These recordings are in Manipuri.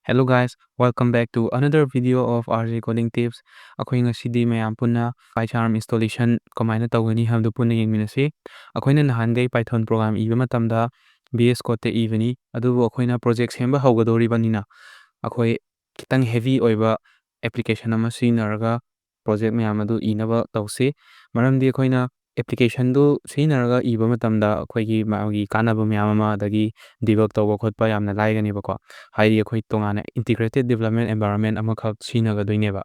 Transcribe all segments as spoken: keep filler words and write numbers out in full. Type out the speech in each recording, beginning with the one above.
Hello guys, welcome back to another video of R J Coding Tips. ꯑꯩꯈꯣꯏ ꯉꯁꯤꯗꯤ ꯃꯌꯥꯝ ꯄꯨꯟꯅ PyCharm installation ꯀꯃꯥꯏꯅ ꯇꯧꯒꯅꯤ ꯍꯥꯏꯕꯗꯨ ꯄꯨꯟꯅ ꯌꯦꯡꯃꯤꯟꯅꯁꯤ꯫ ꯑꯩꯈꯣꯏꯅ ꯅꯍꯥꯟꯈꯩ Python program ꯏꯕ ꯃꯇꯝꯗ V S Codeꯇ ꯏꯕꯅꯤ, ꯑꯗꯨꯕꯨ ꯑꯩꯈꯣꯏꯅ project ꯁꯦꯝꯕ ꯍꯧꯒꯗꯧꯔꯤꯕꯅꯤꯅ ꯑꯩꯈꯣꯏ ꯈꯤꯇꯪ heavy ꯑꯣꯏꯕ application ꯑꯃ ꯁꯤꯖꯤꯟꯅꯔꯒ project ꯃꯌꯥꯝ ꯑꯗꯨ ꯏꯅꯕ ꯇꯧꯁꯤ꯫ ꯃꯔꯝꯗꯤ ꯑꯩꯈꯣꯏꯅ applicationꯗꯨ ꯁꯤꯖꯤꯟꯅꯔꯒ ꯏꯕ ꯃꯇꯝꯗ ꯑꯩꯈꯣꯏꯒꯤ ꯃꯥꯒꯤ ꯀꯥꯟꯅꯕ ꯃꯌꯥꯝ ꯑꯃ, ꯑꯗꯒꯤ debug ꯇꯧꯕ ꯈꯣꯠꯄ ꯌꯥꯝꯅ ꯂꯥꯏꯒꯅꯦꯕꯀꯣ꯫ ꯍꯥꯏꯗꯤ ꯑꯩꯈꯣꯏ ꯇꯣꯉꯥꯟꯅ integrated development environment ꯑꯃꯈꯛ ꯁꯤꯖꯤꯟꯅꯒꯗꯣꯏꯅꯦꯕ꯫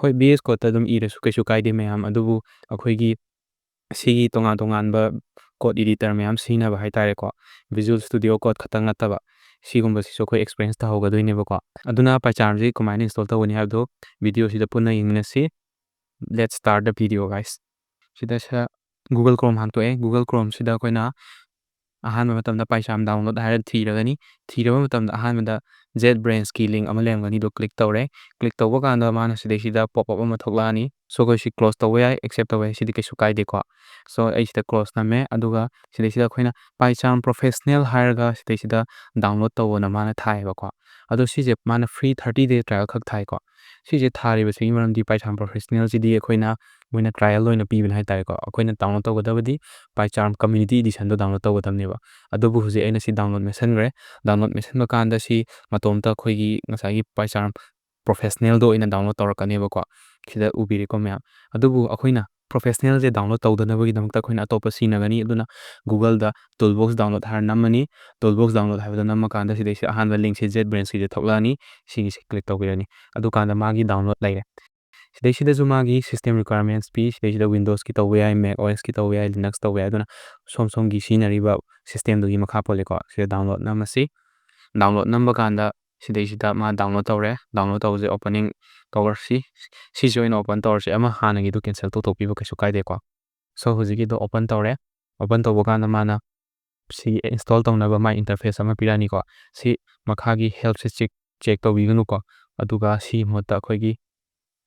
ꯍꯣꯏ, V S Codeꯇ ꯑꯗꯨꯝ ꯏꯔꯁꯨ ꯀꯩꯁꯨ ꯀꯥꯏꯗꯦ ꯃꯌꯥꯝ, ꯑꯗꯨꯕꯨ ꯑꯩꯈꯣꯏꯒꯤ ꯁꯤꯒꯤ ꯇꯣꯉꯥꯟ ꯇꯣꯉꯥꯟꯕ code editor ꯃꯌꯥꯝ ꯁꯤꯖꯤꯟꯅꯕ ꯍꯥꯏꯇꯥꯔꯦꯀꯣ, Visual Studio Code ꯈꯛꯇꯪ ꯅꯠꯇꯕ, ꯁꯤꯒꯨꯝꯕꯁꯤꯁꯨ ꯑꯩꯈꯣꯏ experience ꯇꯧꯍꯧꯒꯗꯣꯏꯅꯦꯕꯀꯣ꯫ ꯑꯗꯨꯅ PyCharmꯁꯤ ꯀꯃꯥꯏꯅ install ꯇꯧꯒꯅꯤ ꯍꯥꯏꯕꯗꯣ videoꯁꯤꯗ ꯄꯨꯟꯅ ꯌꯦꯡꯃꯤꯟꯅꯁꯤ꯫ Let's start the video, guys. ꯁꯤꯗ ꯁ-, Google Chrome ꯍꯥꯡꯇꯣꯛꯑꯦ꯫ Google Chromeꯁꯤꯗ ꯑꯩꯈꯣꯏꯅ ꯑꯍꯥꯟꯕ ꯃꯇꯝꯗ PyCharm download ꯍꯥꯏꯔ ꯊꯤꯔꯒꯅꯤ꯫ ꯊꯤꯔꯕ ꯃꯇꯝꯗ ꯑꯍꯥꯟꯕꯗ JetBrains-ꯀꯤ link ꯑꯃ ꯂꯩꯔꯝꯒꯅꯤ, ꯑꯗꯨ click ꯇꯧꯔꯦ꯫ Click ꯇꯧꯕ ꯀꯥꯟꯗ ꯃꯥꯅ ꯁꯤꯗꯩꯁꯤꯗ pop up ꯑꯃ ꯊꯣꯛꯂꯛꯑꯅꯤ꯫ So ꯑꯩꯈꯣꯏ ꯁꯤ close ꯇꯧꯕ ꯌꯥꯏ, accept ꯇꯧꯕ ꯌꯥꯏ, ꯁꯤꯗꯤ ꯀꯩꯁꯨ ꯀꯥꯏꯗꯦꯀꯣ꯫ So ꯑꯩ ꯁꯤꯗ close ꯅꯝꯃꯦ, ꯑꯗꯨꯒ ꯁꯤꯗꯩꯁꯤꯗ ꯑꯩꯈꯣꯏꯅ PyCharm Professional ꯍꯥꯏꯔꯒ ꯁꯤꯗꯩꯁꯤꯗ download ꯇꯧꯕꯅ ꯃꯥꯅ ꯊꯥꯏꯌꯦꯕꯀꯣ꯫ ꯑꯗꯣ ꯁꯤꯁꯦ ꯃꯥꯅ free thirty day trial ꯈꯛ ꯊꯥꯏꯀꯣ꯫ ꯁꯤꯁꯦ ꯊꯥꯔꯤꯕꯁꯤꯒꯤ ꯃꯔꯝꯗꯤ PyCharm Professionalꯁꯤꯗꯤ ꯑꯩꯈꯣꯏꯅ ꯃꯣꯏꯅ trial ꯑꯣꯏꯅ ꯄꯤꯕꯅꯦ ꯍꯥꯏꯇꯥꯔꯦꯀꯣ꯫ ꯑꯩꯈꯣꯏꯅ download ꯇꯧꯒꯗꯕꯗꯤ PyCharm Community Editionꯗꯣ download ꯇꯧꯒꯗꯕꯅꯦꯕ꯫ ꯑꯗꯨꯕꯨ ꯍꯧꯖꯤꯛ ꯑꯩꯅ ꯁꯤ download ꯃꯦꯠꯁꯟꯈ꯭ꯔꯦ꯫ Download ꯃꯦꯠꯁꯟꯕ ꯀꯥꯟꯗ ꯁꯤ ꯃꯇꯣꯝꯇ ꯑꯩꯈꯣꯏꯒꯤ ꯉꯁꯥꯏꯒꯤ PyCharm Professionalꯗꯣ ꯑꯣꯏꯅ download ꯇꯧꯔꯛꯀꯅꯦꯕꯀꯣ꯫ ꯁꯤꯗ ꯎꯕꯤꯔꯦꯀꯣ ꯃꯌꯥꯝ꯫ ꯑꯗꯨꯕꯨ ꯑꯩꯈꯣꯏꯅ Professionalꯁꯦ download ꯇꯧꯗꯅꯕꯒꯤꯗꯃꯛꯇ ꯑꯩꯈꯣꯏꯅ ꯑꯇꯣꯞꯄ ꯁꯤꯖꯤꯟꯅꯒꯅꯤ꯫ ꯑꯗꯨꯅ Googleꯗ Toolbox download ꯍꯥꯏꯔ ꯅꯝꯃꯅꯤ꯫ Toolbox download ꯍꯥꯏꯕꯗ ꯅꯝꯃꯀꯥꯟꯗ ꯁꯤꯗꯩꯁꯤꯗ ꯑꯍꯥꯟꯕ linkꯁꯦ JetBrains-ꯀꯤꯁꯦ ꯊꯣꯛꯂꯛꯑꯅꯤ꯫ ꯁꯤꯒꯤꯁꯦ click ꯇꯧꯕꯤꯔꯅꯤ꯫ ꯑꯗꯨꯀꯥꯟꯗ ꯃꯥꯒꯤ download ꯂꯩꯔꯦ꯫ ꯁꯤꯗꯩꯁꯤꯗꯁꯨ ꯃꯥꯒꯤ system requirements ꯄꯤ꯫ ꯁꯤꯗꯩꯁꯤꯗ Windowsꯀꯤ ꯇꯧꯕ ꯌꯥꯏ, macOSꯀꯤ ꯇꯧꯕ ꯌꯥꯏ, Linux ꯇꯧꯕ ꯌꯥꯏ꯫ ꯑꯗꯨꯅ ꯁꯣꯝ ꯁꯣꯝꯒꯤ ꯁꯤꯖꯤꯟꯅꯔꯤꯕ systemꯗꯨꯒꯤ ꯃꯈꯥ ꯄꯣꯜꯂꯦꯀꯣ꯫ ꯁꯤꯗ download ꯅꯝꯃꯁꯤ꯫ Download ꯅꯝꯕ ꯀꯥꯟꯗ ꯁꯤꯗꯩꯁꯤꯗ ꯃꯥ download ꯇꯧꯔꯦ꯫ Download ꯇꯧꯕꯁꯦ opening ꯇꯧꯔꯁꯤ꯫ ꯁꯤꯁꯦ ꯑꯣꯏꯅ open ꯇꯧꯔꯁꯤ꯫ ꯑꯃ ꯍꯥꯟꯅꯒꯤꯗꯣ cancel ꯇꯧꯊꯣꯛꯄꯤꯕ ꯀꯩꯁꯨ ꯀꯥꯏꯗꯦꯀꯣ꯫ So ꯍꯧꯖꯤꯛꯀꯤꯗꯣ open ꯇꯧꯔꯦ꯫ Open ꯇꯧꯕ ꯀꯥꯟꯗ ꯃꯥꯅ ꯁꯤ install ꯇꯧꯅꯕ ꯃꯥꯏ interface ꯑꯃ ꯄꯤꯔꯛꯑꯅꯤꯀꯣ꯫ ꯁꯤ ꯃꯈꯥꯒꯤ helpꯁꯦ check, check ꯇꯧꯕꯤꯒꯅꯨꯀꯣ꯫ ꯑꯗꯨꯒ ꯁꯤ ꯃꯍꯨꯠꯇ ꯑꯩꯈꯣꯏꯒꯤ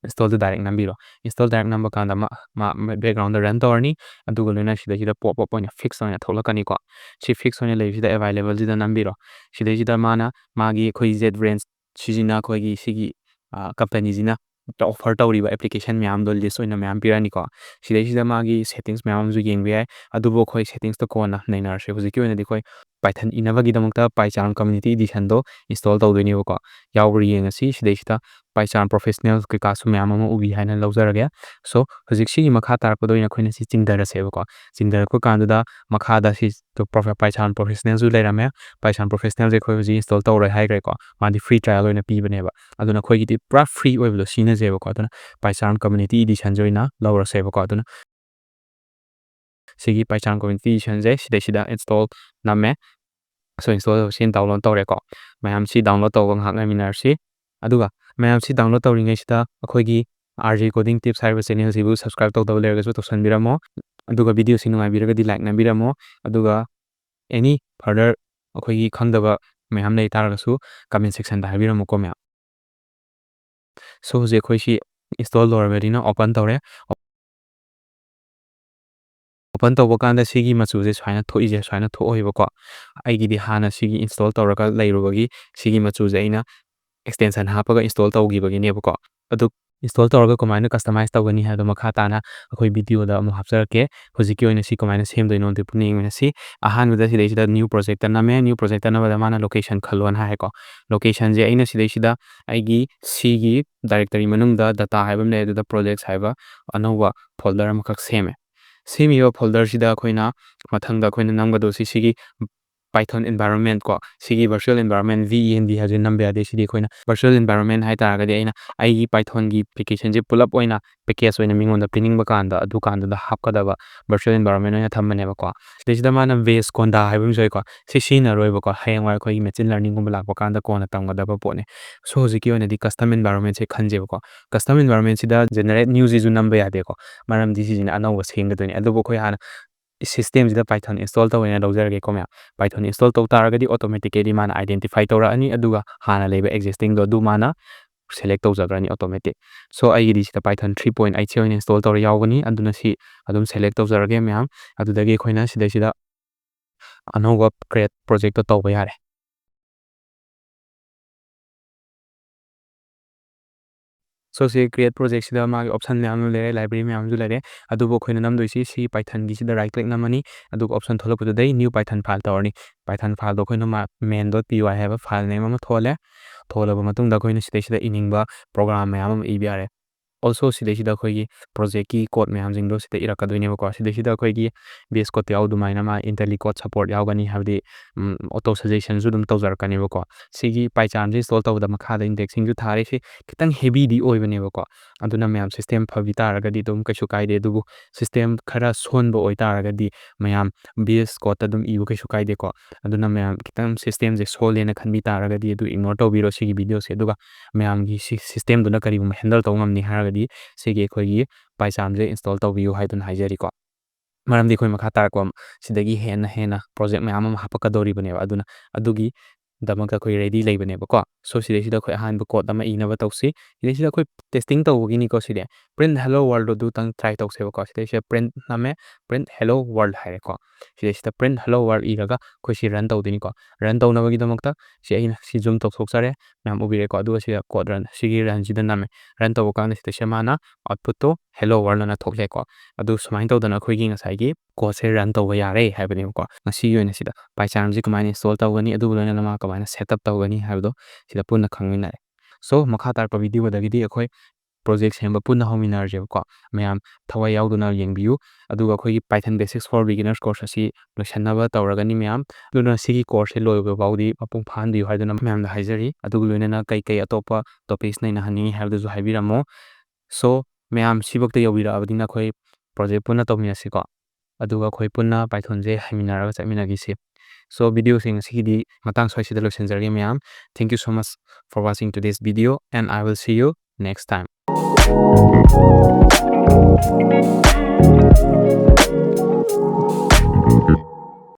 installꯗ direct ꯅꯝꯕꯤꯔꯣ꯫ Install direct ꯅꯝꯕ ꯀꯥꯟꯗ ꯃꯥ, ꯃꯥ backgroundꯗ run ꯇꯧꯔꯅꯤ꯫ ꯑꯗꯨꯒ ꯂꯣꯏꯅ ꯁꯤꯗꯩꯁꯤꯗ pop up ꯑꯣꯏꯅ fix ꯑꯣꯏꯅ ꯊꯣꯛꯂꯛꯀꯅꯤꯀꯣ꯫ ꯁꯤ fix ꯑꯣꯏꯅ ꯂꯩꯕꯁꯤꯗ availableꯁꯤꯗ ꯅꯝꯕꯤꯔꯣ꯫ ꯁꯤꯗꯩꯁꯤꯗ ꯃꯥꯅ ꯃꯥꯒꯤ ꯑꯩꯈꯣꯏ JetBrains ꯁꯤꯁꯤꯅ ꯑꯩꯈꯣꯏꯒꯤ ꯁꯤꯒꯤ ꯀꯝꯄꯅꯤꯁꯤꯅ ꯑꯣꯐꯔ ꯇꯧꯔꯤꯕ ꯑꯦꯄ꯭ꯂꯤꯀꯦꯁꯟ ꯃꯌꯥꯝꯗꯣ ꯂꯤꯁ ꯑꯣꯏꯅ ꯃꯌꯥꯝ ꯄꯤꯔꯛꯑꯅꯤꯀꯣ꯫ ꯁꯤꯗꯩꯁꯤꯗ ꯃꯥꯒꯤ ꯁꯦꯇꯤꯡꯁ ꯃꯌꯥꯝ ꯑꯃꯁꯨ ꯌꯦꯡꯕ ꯌꯥꯏ, ꯑꯗꯨꯕꯨ ꯑꯩꯈꯣꯏ ꯁꯦꯇꯤꯡꯁꯇ ꯀꯣꯟꯅ ꯅꯩꯅꯔꯁꯦ꯫ ꯍꯧꯖꯤꯛꯀꯤ ꯑꯣꯏꯅꯗꯤ ꯑꯩꯈꯣꯏ ꯄꯥꯏꯊꯟ ꯏꯅꯕꯒꯤꯗꯃꯛꯇ ꯄꯥꯏꯆꯥꯔꯝ ꯀꯝꯃ꯭ꯌꯨꯅꯤꯇꯤ ꯏꯗꯤꯁꯟꯗꯣ ꯏꯟꯁꯇꯣꯜ ꯇꯧꯗꯣꯏꯅꯦꯕꯀꯣ꯫ ꯌꯥꯎꯕ꯭ꯔꯥ ꯌꯦꯡꯉꯁꯤ꯫ ꯁꯤꯗꯩꯁꯤꯗ ꯄꯥꯏꯆꯥꯔꯝ ꯄ꯭ꯔꯣꯐꯦꯁꯅꯦꯜ ꯀꯩꯀꯥꯁꯨ ꯃꯌꯥꯝ ꯑꯃ ꯎꯕꯤ ꯍꯥꯏꯅ ꯂꯧꯖꯔꯒꯦ꯫ ꯁꯣ ꯍꯧꯖꯤꯛ ꯁꯤꯒꯤ ꯃꯈꯥ ꯇꯥꯔꯛꯄꯗ ꯑꯣꯏꯅ ꯑꯩꯈꯣꯏꯅ ꯁꯤ ꯆꯤꯡꯊꯔꯁꯦꯕꯀꯣ꯫ ꯆꯤꯡꯊꯔꯛꯄ ꯀꯥꯟꯗꯨꯗ ꯃꯈꯥꯗ ꯁꯤ ꯄꯥꯏꯆꯥꯔꯝ ꯄ꯭ꯔꯣꯐꯦꯁꯅꯦꯜꯁꯨ ꯂꯩꯔꯝꯃꯦ꯫ ꯄꯥꯏꯆꯥꯔꯝ ꯄ꯭ꯔꯣꯐꯦꯁꯅꯦꯜꯁꯦ ꯑꯩꯈꯣꯏ ꯍꯧꯖꯤꯛ ꯏꯟꯁꯇꯣꯜ ꯇꯧꯔꯣꯏ ꯍꯥꯏꯈ꯭ꯔꯦꯀꯣ꯫ ꯃꯥꯗꯤ ꯐ꯭ꯔꯤ ꯇ꯭ꯔꯥꯏꯌꯦꯜ ꯑꯣꯏꯅ ꯄꯤꯕꯅꯦꯕ꯫ ꯑꯗꯨꯅ ꯑꯩꯈꯣꯏꯒꯤꯗꯤ ꯄꯨꯔꯥ ꯐ꯭ꯔꯤ ꯑꯣꯏꯕꯗꯣ ꯁꯤꯖꯤꯟꯅꯁꯦꯕꯀꯣ꯫ ꯑꯗꯨꯅ ꯄꯥꯏꯆꯥꯔꯝ ꯀꯝꯃ꯭ꯌꯨꯅꯤꯇꯤ ꯏꯗꯤꯁꯟꯁꯦ ꯑꯣꯏꯅ ꯂꯧꯔꯁꯦꯕꯀꯣ꯫ ꯑꯗꯨꯅ ꯁꯤꯒꯤ ꯄꯥꯏꯆꯥꯔꯝ ꯀꯝꯃ꯭ꯌꯨꯅꯤꯇꯤ ꯏꯗꯤꯁꯟꯁꯦ ꯁꯤꯗꯩꯁꯤꯗ ꯏꯟꯁꯇꯣꯜ ꯅꯝꯃꯦ꯫ ꯁꯣ ꯏꯟꯁꯇꯣꯜ ꯁꯤ ꯗꯥꯎꯟꯂꯣꯗ ꯇꯧꯔꯦꯀꯣ꯫ ꯃꯌꯥꯝ ꯁꯤ ꯗꯥꯎꯟꯂꯣꯗ ꯇꯧꯕ ꯉꯥꯏꯍꯥꯛ ꯉꯥꯏꯃꯤꯟꯅꯔꯁꯤ꯫ ꯑꯗꯨꯒ ꯃꯌꯥꯝ ꯁꯤ ꯗꯥꯎꯟꯂꯣꯗ ꯇꯧꯔꯤꯉꯩꯁꯤꯗ ꯑꯩꯈꯣꯏꯒꯤ R J Coding Tips ꯍꯥꯏꯔꯤꯕ ꯆꯦꯅꯦꯜꯁꯤꯕꯨ ꯁꯕꯁꯀ꯭ꯔꯥꯏꯕ ꯇꯧꯗꯕ ꯂꯩꯔꯒꯁꯨ ꯇꯧꯁꯟꯕꯤꯔꯝꯃꯣ꯫ ꯑꯗꯨꯒ ꯚꯤꯗꯤꯑꯣꯁꯤ ꯅꯨꯡꯉꯥꯏꯕꯤꯔꯒꯗꯤ ꯂꯥꯏꯛ ꯅꯝꯕꯤꯔꯝꯃꯣ꯫ ꯑꯗꯨꯒ ꯑꯦꯅꯤ ꯐꯔꯗꯔ ꯑꯩꯈꯣꯏꯒꯤ ꯈꯪꯗꯕ ꯃꯌꯥꯝ ꯂꯩ ꯇꯥꯔꯒꯁꯨ ꯀꯃꯦꯟ ꯁꯦꯛꯁꯟꯗ ꯍꯥꯏꯕꯤꯔꯝꯃꯨꯀꯣ ꯃꯌꯥꯝ꯫ ꯁꯣ ꯍꯧꯖꯤꯛ ꯑꯩꯈꯣꯏ ꯁꯤ ꯏꯟꯁꯇꯣꯜ ꯂꯣꯏꯔꯕꯅꯤꯅ ꯑꯣꯄꯟ ꯇꯧꯔꯦ꯫ ꯑꯣꯄꯟ ꯇꯧꯕ ꯀꯥꯟꯗ ꯁꯤꯒꯤ ꯃꯆꯨꯁꯦ ꯁꯨꯃꯥꯏꯅ ꯊꯣꯛꯏꯁꯦ ꯁꯨꯃꯥꯏꯅ ꯊꯣꯛꯑꯣꯏꯕꯀꯣ꯫ ꯑꯩꯒꯤꯗꯤ ꯍꯥꯟꯅ ꯁꯤꯒꯤ ꯏꯟꯁꯇꯣꯜ ꯇꯧꯔꯒ ꯂꯩꯔꯨꯕꯒꯤ ꯁꯤꯒꯤ ꯃꯆꯨꯁꯦ ꯑꯩꯅ ꯑꯦꯛꯁꯇꯦꯟꯁꯟ ꯍꯥꯞꯄꯒ ꯏꯟꯁꯇꯣꯜ ꯇꯧꯈꯤꯕꯒꯤꯅꯦꯕꯀꯣ꯫ ꯑꯗꯨ ꯏꯟꯁꯇꯣꯜ ꯇꯧꯔꯒ ꯀꯃꯥꯏꯅ ꯀꯁꯇꯃꯥꯏꯁ ꯇꯧꯒꯅꯤ ꯍꯥꯏꯕꯗꯣ ꯃꯈꯥ ꯇꯥꯅ ꯑꯩꯈꯣꯏ ꯚꯤꯗꯤꯑꯣꯗ ꯑꯃꯨꯛ ꯍꯥꯞꯆꯔꯛꯀꯦ꯫ ꯍꯧꯖꯤꯛꯀꯤ ꯑꯣꯏꯅ ꯁꯤ ꯀꯃꯥꯏꯅ ꯁꯦꯝꯗꯣꯏꯅꯣ ꯑꯗꯨ ꯄꯨꯟꯅ ꯌꯦꯡꯃꯤꯟꯅꯁꯤ꯫ ꯑꯍꯥꯟꯕꯗ ꯁꯤꯗꯩꯁꯤꯗ ꯅ꯭ꯌꯨ ꯄ꯭ꯔꯣꯖꯦꯛꯇ ꯅꯝꯃꯦ꯫ ꯅ꯭ꯌꯨ ꯄ꯭ꯔꯣꯖꯦꯛꯇ ꯅꯝꯕꯗ ꯃꯥꯅ ꯂꯣꯀꯦꯁꯟ ꯈꯜꯂꯣꯅ ꯍꯥꯏꯀꯣ꯫ ꯂꯣꯀꯦꯁꯟꯁꯦ ꯑꯩꯅ ꯁꯤꯗꯩꯁꯤꯗ ꯑꯩꯒꯤ ꯁꯤꯒꯤ ꯗꯥꯏꯔꯦꯛꯇꯔꯤ ꯃꯅꯨꯡꯗ ꯗꯇꯥ ꯍꯥꯏꯕ ꯑꯃ ꯂꯩ, ꯑꯗꯨꯗ ꯄ꯭ꯔꯣꯖꯦꯛꯁ ꯍꯥꯏꯕ ꯑꯅꯧꯕ ꯐꯣꯜꯗꯔ ꯑꯃꯈꯛ ꯁꯦꯝꯃꯦ꯫ ꯁꯦꯝꯃꯤꯕ ꯐꯣꯜꯗꯔꯁꯤꯗ ꯑꯩꯈꯣꯏꯅ ꯃꯊꯪꯗ ꯑꯩꯈꯣꯏꯅ ꯅꯝꯒꯗꯧꯁꯤ ꯁꯤꯒꯤ Python environment ꯀꯣ, ꯁꯤꯒꯤ virtual environment V E N V ꯍꯥꯏꯕꯁꯤ ꯅꯝꯕ ꯌꯥꯗꯦ꯫ ꯁꯤꯗꯤ ꯑꯩꯈꯣꯏꯅ virtual environment ꯍꯥꯏ ꯇꯥꯔꯒꯗꯤ ꯑꯩꯅ ꯑꯩꯒꯤ ꯄꯥꯏꯊꯣꯟꯒꯤ ꯑꯦꯄ꯭ꯂꯤꯀꯦꯁꯟꯁꯦ ꯄꯨꯂꯞ ꯑꯣꯏꯅ ꯄꯦꯀꯦꯖ ꯑꯣꯏꯅ ꯃꯤꯉꯣꯟꯗ ꯄꯤꯅꯤꯡꯕ ꯀꯥꯟꯗ ꯑꯗꯨꯀꯥꯟꯗꯨꯗ ꯍꯥꯞꯀꯗꯕ virtual environment ꯑꯣꯏꯅ ꯊꯝꯕꯅꯦꯕꯀꯣ꯫ ꯁꯤꯗꯩꯁꯤꯗ ꯃꯥꯅ ꯕꯦꯁ ꯀꯣꯟꯗꯥ ꯍꯥꯏꯕ ꯑꯃꯁꯨ ꯂꯩꯀꯣ꯫ ꯁꯤ ꯁꯤꯖꯤꯟꯅꯔꯣꯏꯕꯀꯣ, ꯍꯌꯦꯡꯋꯥꯏ ꯑꯩꯈꯣꯏꯒꯤ ꯃꯦꯆꯤꯟ ꯂꯔꯅꯤꯡꯒꯨꯝꯕ ꯂꯥꯛꯄ ꯀꯥꯟꯗ ꯀꯣꯟꯅ ꯇꯝꯒꯗꯕ ꯄꯣꯠꯅꯤ꯫ ꯁꯣ ꯍꯧꯖꯤꯛꯀꯤ ꯑꯣꯏꯅꯗꯤ custom environment ꯁꯦ ꯈꯟꯁꯦꯕꯀꯣ꯫ Custom environment ꯁꯤꯗ generate new ꯁꯤꯁꯨ ꯅꯝꯕ ꯌꯥꯗꯦꯀꯣ, ꯃꯔꯝꯗꯤ ꯁꯤꯁꯤꯅ ꯑꯅꯧꯕ ꯁꯦꯝꯒꯗꯣꯏꯅꯤ꯫ ꯑꯗꯨꯕꯨ ꯑꯩꯈꯣꯏ ꯍꯥꯟꯅ ꯁꯤꯁꯇꯦꯝꯁꯤꯗ ꯄꯥꯏꯊꯣꯟ ꯏꯟꯁꯇꯣꯜ ꯇꯧꯋꯦꯅ ꯂꯧꯖꯔꯒꯦꯀꯣ ꯃꯌꯥꯝ꯫ ꯄꯥꯏꯊꯣꯟ ꯏꯟꯁꯇꯣꯜ ꯇꯧ ꯇꯥꯔꯒꯗꯤ automatically ꯃꯥꯅ identify ꯇꯧꯔꯛꯑꯅꯤ, ꯑꯗꯨꯒ ꯍꯥꯟꯅ ꯂꯩꯕ existing ꯗꯣ ꯑꯗꯨ ꯃꯥꯅ select ꯇꯧꯖꯈ꯭ꯔꯅꯤ automatic꯫ ꯁꯣ ꯑꯩꯒꯤꯗꯤ ꯁꯤꯗ ꯄꯥꯏꯊꯣꯟ three point eight ꯁꯦ ꯑꯣꯏꯅ ꯏꯟꯁꯇꯣꯜ ꯇꯧꯔ ꯌꯥꯎꯒꯅꯤ, ꯑꯗꯨꯅ ꯁꯤ ꯑꯗꯨꯝ select ꯇꯧꯖꯔꯒꯦ ꯃꯌꯥꯝ꯫ ꯑꯗꯨꯗꯒꯤ ꯑꯩꯈꯣꯏꯅ ꯁꯤꯗꯩꯁꯤꯗ ꯑꯅꯧꯕ create project ꯇꯣ ꯇꯧꯕ ꯌꯥꯔꯦ꯫ So ꯁꯤ create project ꯁꯤꯗ ꯃꯥꯒꯤ option ꯃꯌꯥꯝ ꯑꯃ ꯂꯩꯔꯦ, library ꯃꯌꯥꯝ ꯑꯃꯁꯨ ꯂꯩꯔꯦ꯫ ꯑꯗꯨꯕꯨ ꯑꯩꯈꯣꯏꯅ ꯅꯝꯗꯣꯏꯁꯤ ꯁꯤ Python ꯒꯤꯁꯤꯗ right click ꯅꯝꯃꯅꯤ, ꯑꯗꯨꯒ option ꯊꯣꯛꯂꯛꯄꯗꯨꯗꯩ new Python file ꯇꯧꯔꯅꯤ꯫ Python file ꯗꯣ ꯑꯩꯈꯣꯏꯅ main dot py ꯍꯥꯏꯕ file name ꯑꯃ ꯊꯣꯛꯍꯜꯂꯦ꯫ ꯊꯣꯛꯍꯜꯂꯕ ꯃꯇꯨꯡꯗ ꯑꯩꯈꯣꯏꯅ ꯁꯤꯗꯩꯁꯤꯗ ꯏꯅꯤꯡꯕ program ꯃꯌꯥꯝ ꯑꯃ ꯏꯕ ꯌꯥꯔꯦ꯫ Also ꯁꯤꯗꯩꯁꯤꯗ ꯑꯩꯈꯣꯏꯒꯤ project ꯀꯤ code ꯃꯌꯥꯝꯁꯤꯡꯗꯣ ꯁꯤꯗ ꯏꯔꯛꯀꯗꯣꯏꯅꯦꯕꯀꯣ꯫ ꯁꯤꯗꯩꯁꯤꯗ ꯑꯩꯈꯣꯏꯒꯤ VS Code ꯇ ꯌꯥꯎ ꯑꯗꯨꯃꯥꯏꯅ ꯃꯥ IntelliCode support ꯌꯥꯎꯒꯅꯤ, ꯍꯥꯏꯕꯗꯤ auto suggestion ꯁꯨ ꯑꯗꯨꯝ ꯇꯧꯖꯔꯛꯀꯅꯦꯕꯀꯣ꯫ ꯁꯤꯒꯤ PyCharm ꯁꯦ install ꯇꯧꯕꯗ ꯃꯈꯥꯗ index ꯁꯤꯡꯁꯨ ꯊꯥꯔꯦ꯫ ꯁꯤ ꯈꯤꯇꯪ heavy ꯗꯤ ꯑꯣꯏꯕꯅꯦꯕꯀꯣ꯫ ꯑꯗꯨꯅ ꯃꯌꯥꯝ system ꯐꯕꯤ ꯇꯥꯔꯒꯗꯤ ꯑꯗꯨꯝ ꯀꯩꯁꯨ ꯀꯥꯏꯗꯦ, ꯑꯗꯨꯕꯨ system ꯈꯔ ꯁꯣꯟꯕ ꯑꯣꯏꯇꯥꯔꯒꯗꯤ ꯃꯌꯥꯝ VS Code ꯇ ꯑꯗꯨꯝ ꯏꯕ ꯀꯩꯁꯨ ꯀꯥꯏꯗꯦꯀꯣ꯫ ꯑꯗꯨꯅ ꯃꯌꯥꯝ ꯈꯤꯇꯪ system ꯁꯦ ꯁꯣꯜꯂꯦꯅ ꯈꯟꯕꯤ ꯇꯥꯔꯒꯗꯤ ꯑꯗꯨ ignore ꯇꯧꯕꯤꯔꯣ ꯁꯤꯒꯤ video ꯁꯦ꯫ ꯑꯗꯨꯒ ꯃꯌꯥꯝꯒꯤ ꯁꯤ system ꯗꯨꯅ ꯀꯔꯤꯒꯨꯝꯕ handle ꯇꯧꯕ ꯉꯝꯅꯤ ꯍꯥꯏꯔꯒꯗꯤ ꯁꯤꯒꯤ ꯑꯩꯈꯣꯏꯒꯤ PyCharm ꯁꯦ install ꯇꯧꯕꯤꯌꯨ ꯍꯥꯏꯗꯨꯅ ꯍꯥꯏꯖꯔꯤꯀꯣ꯫ ꯃꯔꯝꯗꯤ ꯑꯩꯈꯣꯏ ꯃꯈꯥ ꯇꯥꯔꯛꯄ ꯁꯤꯗꯒꯤ ꯍꯦꯟꯅ ꯍꯦꯟꯅ project ꯃꯌꯥꯝ ꯑꯃ ꯍꯥꯞꯄꯛꯀꯗꯧꯔꯤꯕꯅꯦꯕ꯫ ꯑꯗꯨꯅ ꯑꯗꯨꯒꯤꯗꯃꯛꯇ ꯑꯩꯈꯣꯏ ready ꯂꯩꯕꯅꯦꯕꯀꯣ꯫ So ꯁꯤꯗꯩꯁꯤꯗ ꯑꯩꯈꯣꯏ ꯑꯍꯥꯟꯕ code ꯑꯃ ꯏꯅꯕ ꯇꯧꯁꯤ꯫ ꯁꯤꯗꯩꯁꯤꯗ ꯑꯩꯈꯣꯏ testing ꯇꯧꯕꯒꯤꯅꯤꯀꯣ꯫ ꯁꯤꯗꯤ print hello world ꯑꯗꯨꯇꯪ try ꯇꯧꯁꯦꯕꯀꯣ꯫ ꯁꯤꯗꯩꯁꯤꯗ print ꯅꯝꯃꯦ, print hello world ꯍꯥꯏꯔꯦꯀꯣ꯫ ꯁꯤꯗꯩꯁꯤꯗ print hello world ꯏꯔꯒ ꯑꯩꯈꯣꯏ ꯁꯤ run ꯇꯧꯗꯣꯏꯅꯤꯀꯣ꯫ Run ꯇꯧꯅꯕꯒꯤꯗꯃꯛꯇ ꯁꯤ ꯑꯩꯅ ꯁꯤ zoom ꯇꯧꯊꯣꯛꯆꯔꯦ, ꯃꯌꯥꯝ ꯎꯕꯤꯔꯦꯀꯣ꯫ ꯑꯗꯨꯒ ꯁꯤꯗ code run, ꯁꯤꯒꯤ run ꯁꯤꯗ ꯅꯝꯃꯦ꯫ Run ꯇꯧꯕ ꯀꯥꯟꯗ ꯁꯤꯗꯩꯁꯤꯗ ꯃꯥꯅ output ꯇꯣ hello world ꯑꯅ ꯊꯣꯛꯂꯦꯀꯣ꯫ ꯑꯗꯨ ꯁꯨꯃꯥꯏꯅ ꯇꯧꯗꯅ ꯑꯩꯈꯣꯏꯒꯤ ꯉꯁꯥꯏꯒꯤ code ꯁꯦ run ꯇꯧꯕ ꯌꯥꯔꯦ ꯍꯥꯏꯕꯅꯦꯕꯀꯣ꯫ ꯉꯁꯤꯒꯤ ꯑꯣꯏꯅ ꯁꯤꯗ PyCharm ꯁꯦ ꯀꯃꯥꯏꯅ install ꯇꯧꯒꯅꯤ, ꯑꯗꯨꯒ ꯂꯣꯏꯅꯅ ꯃꯥ ꯀꯃꯥꯏꯅ setup ꯇꯧꯒꯅꯤ ꯍꯥꯏꯕꯗꯣ ꯁꯤꯗ ꯄꯨꯟꯅ ꯈꯪꯃꯤꯟꯅꯔꯦ꯫ So ꯃꯈꯥ ꯇꯥꯔꯛꯄ video ꯗꯒꯤꯗꯤ ꯑꯩꯈꯣꯏ project ꯁꯦꯝꯕ ꯄꯨꯟꯅ ꯍꯧꯃꯤꯟꯅꯔꯁꯦꯕꯀꯣ꯫ ꯃꯌꯥꯝ ꯊꯋꯥꯏ ꯌꯥꯎꯗꯨꯅ ꯌꯦꯡꯕꯤꯌꯨ꯫ ꯑꯗꯨꯒ ꯑꯩꯈꯣꯏꯒꯤ Python Basics for Beginners course ꯑꯁꯤ ꯂꯣꯏꯁꯤꯟꯅꯕ ꯇꯧꯔꯒꯅꯤ ꯃꯌꯥꯝ꯫ ꯑꯗꯨꯅ ꯁꯤꯒꯤ course ꯁꯦ ꯂꯣꯏꯕ ꯐꯥꯎꯗꯤ ꯃꯄꯨꯡ ꯐꯥꯍꯟꯕꯤꯌꯨ ꯍꯥꯏꯗꯨꯅ ꯃꯌꯥꯝꯗ ꯍꯥꯏꯖꯔꯤ꯫ ꯑꯗꯨꯒ ꯂꯣꯏꯅꯅ ꯀꯩ ꯀꯩ ꯑꯇꯣꯞꯄ topics ꯅꯩꯅꯍꯟꯅꯤꯡꯉꯤ ꯍꯥꯏꯕꯗꯨꯁꯨ ꯍꯥꯏꯕꯤꯔꯝꯃꯣ꯫ So ꯃꯌꯥꯝ ꯁꯤꯐꯧꯗ ꯌꯧꯕꯤꯔꯛꯑꯕꯅꯤꯅ ꯑꯩꯈꯣꯏ project ꯄꯨꯟꯅ ꯇꯧꯃꯤꯟꯅꯁꯤꯀꯣ꯫ ꯑꯗꯨꯒ ꯑꯩꯈꯣꯏ ꯄꯨꯟꯅ Python ꯁꯦ ꯍꯩꯃꯤꯟꯅꯔꯒ ꯆꯠꯃꯤꯟꯅꯈꯤꯁꯤ꯫ So video ꯁꯦ ꯉꯁꯤꯒꯤꯗꯤ ꯃꯇꯥꯡ ꯁ꯭ꯋꯥꯏꯁꯤꯗ ꯂꯣꯏꯁꯤꯟꯖꯔꯒꯦ ꯃꯌꯥꯝ꯫ Thank you so much for watching today's video and I will see you next time.